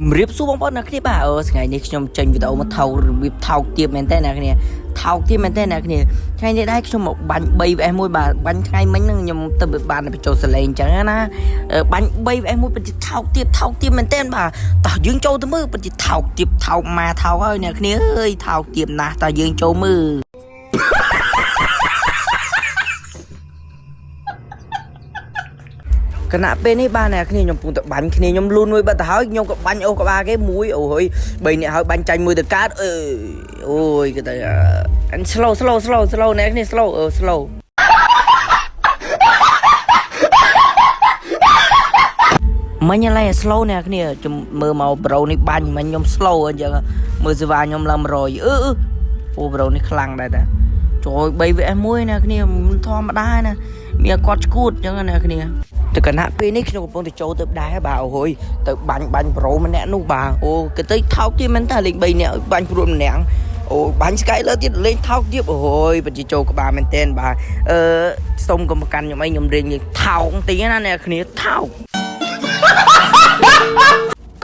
ជំរាបសួរបងប្អូនអ្នកគ្នាបាទអូថ្ងៃនេះខ្ញុំចេញវីដេអូមកថោករបៀបថោកទៀតមែនតើអ្នកគ្នាថោកទៀតមែនតើអ្នកគ្នាថ្ងៃនេះដែរខ្ញុំមកបាញ់ 3vs 1បាទបាញ់ថ្ងៃមិញហ្នឹងខ្ញុំទៅបានបញ្ចូលសលេងអញ្ចឹងណាបាញ់ 3vs 1ពិតជាថោកទៀតថោកទៀតមែនតើបាទតោះយើងចូលទៅមើលពិតជាថោកទៀតថោកមកថោកហើយអ្នកគ្នាអើយថោកទៀតណាស់តោះយើងចូលមើល គណៈពេលនេះបានអ្នកគ្នាខ្ញុំពងតែបាញ់គ្នាខ្ញុំលូនមួយបាត់ទៅហើយខ្ញុំក៏បាញ់អូសក្បាលគេមួយអូហុយបីអ្នកហើយបាញ់ចាញ់មួយទៅកើតអើយអូយគេទៅអញ slow slow slow slow អ្នកគ្នា slow អឺ slow មិញឥឡូវ slow អ្នកគ្នាខ្ញុំមើលមកប្រូនេះបាញ់មិញខ្ញុំ slow អញ្ចឹងមើលសេវាខ្ញុំឡើង100អឺអឺអូប្រូនេះខ្លាំងដែរតាចូល 3vs 1អ្នកគ្នាមិនធម្មតាណាមានគាត់ឈួតអញ្ចឹងណាអ្នកគ្នា ទៅគណៈពេលនេះខ្ញុំកំពុងតែចូលទៅដែរបាទអូហុយទៅបាញ់បាញ់ប្រូម្នាក់នោះបាទអូគេទៅថោកទៀតមែនតាលេង3នាក់បាញ់ព្រួតម្នាក់អូបាញ់ស្កៃលើទៀតលេងថោកទៀតអូហុយពិតជាចូលក្បាលមែនទែនបាទអឺសុំកុំប្រកាន់ខ្ញុំអីខ្ញុំរៀងថោកបន្តិចណាអ្នកគ្នាថោក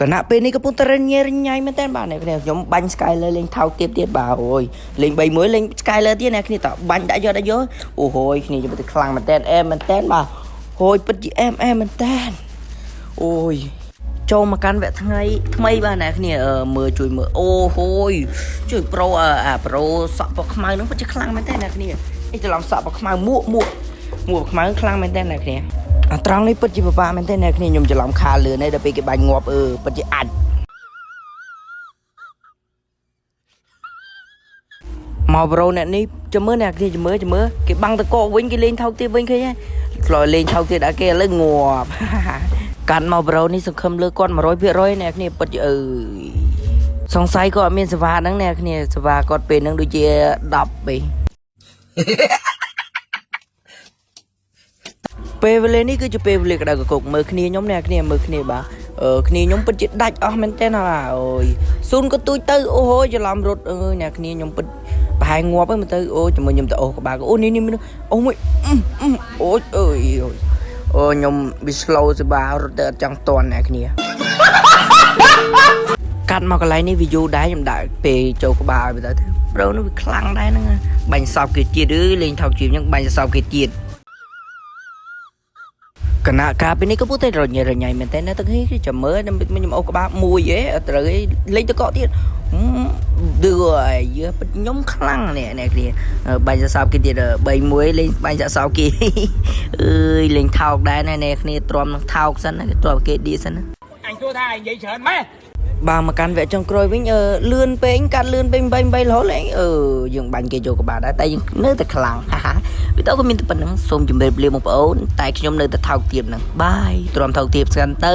គណៈពេលនេះកំពុងតែរញ៉េរញ៉ៃមែនតើបាទអ្នកគ្នាខ្ញុំបាញ់ Skyler លេងថោកទៀតទៀតបាទអូយលេង3 1លេង Skyler ទៀតអ្នកគ្នាតបាញ់ដាក់យកដាក់យកអូហូយគ្នាខ្ញុំទៅខ្លាំងមែនតើអែមែនតើបាទហូយពិតជាអែមអែមមែនតើអូយចូលមកកាន់វគ្គថ្ងៃថ្មីបាទអ្នកគ្នាមើលជួយមើលអូហូយជួយប្រូអាប្រូសក់ពណ៌ខ្មៅហ្នឹងពិតជាខ្លាំងមែនតើអ្នកគ្នានេះច្រឡំសក់ពណ៌ខ្មៅមួកមួកមួកខ្មៅខ្លាំងមែនតើអ្នកគ្នាអាត្រង់នេះពិតជាពិបាកមែនទេអ្នកគ្នាខ្ញុំច្រឡំខាលឿនឯងដល់ពេលគេបាញ់ងាប់អឺពិតជាអាចមកប្រូអ្នកនេះចាំមើលអ្នកគ្នាចាំមើលចាំមើលគេបាំងតកកវិញគេលេងថោកទៀតវិញឃើញទេឆ្លោយលេងថោកទៀតដល់គេឥឡូវងាប់ កាន់មកប្រូនេះសង្ឃឹមលើគាត់100%អ្នកគ្នាពិតជាអើយសង្ស័យគាត់អត់មានសេវាហ្នឹងអ្នកគ្នាសេវាគាត់ពេលហ្នឹងដូចជា10ពេ ពេលវេលានេះគឺជាពេលវេលាក្តៅកគុកមើលគ្នាខ្ញុំអ្នកគ្នាមើលគ្នាបាទអឺគ្នាខ្ញុំពិតជាដាច់អស់មែនទែនហើយអូយស៊ូនក៏ទូចទៅអូហូច្រឡំរត់អើយអ្នកគ្នាខ្ញុំពិតប្រហែលងាប់ហើយមើលទៅអូជាមួយខ្ញុំទៅអូសក្បាលអូនេះនេះអូមួយអូយអើយអូយអូខ្ញុំវា slow សបារត់ទៅអត់ចង់តន់អ្នកគ្នាកាត់មកកន្លែងនេះវាយូរដែរខ្ញុំដាក់ពេលចូលក្បាលឲ្យទៅប្រូនោះវាខ្លាំងដែរហ្នឹងបាញ់សោកគេទៀតអើយលេងថោកជាងហ្នឹងបាញ់សោកគេទៀត គណៈការពេលនេះក៏ពុះតែរញ៉េរញ៉ៃមែនតើណាទាំងនេះគឺចាំមើលខ្ញុំអូសក្បាលមួយឯងអត់ត្រូវឯងលេងទៅកក់ទៀតឌឺអាយពិតខ្ញុំខ្លាំងនេះអ្នកគ្នាបាញ់សសោបគេទៀត3 1លេងបាញ់សសោបគេអើយលេងថោកដែរណាអ្នកគ្នាទ្រាំនឹងថោកសិនណាគេទ្រាំគេឌីសិនណា អញសួរថាឯងនិយាយច្រើនម៉េះ បាទមកកាន់វគ្គចុងក្រោយវិញអឺលឿនពេកកាត់លឿនពេក8 8រហូតឯងអឺយើងបាញ់គេចូលក្បាលដែរតែយើងនៅតែខ្លាំងហាហាវីដេអូក៏មានតែប៉ុណ្្នឹងសូមជម្រាបលាបងប្អូនតែខ្ញុំនៅតែថោកទាបហ្នឹងបាយទ្រាំថោកទាបស្កាន់ទៅ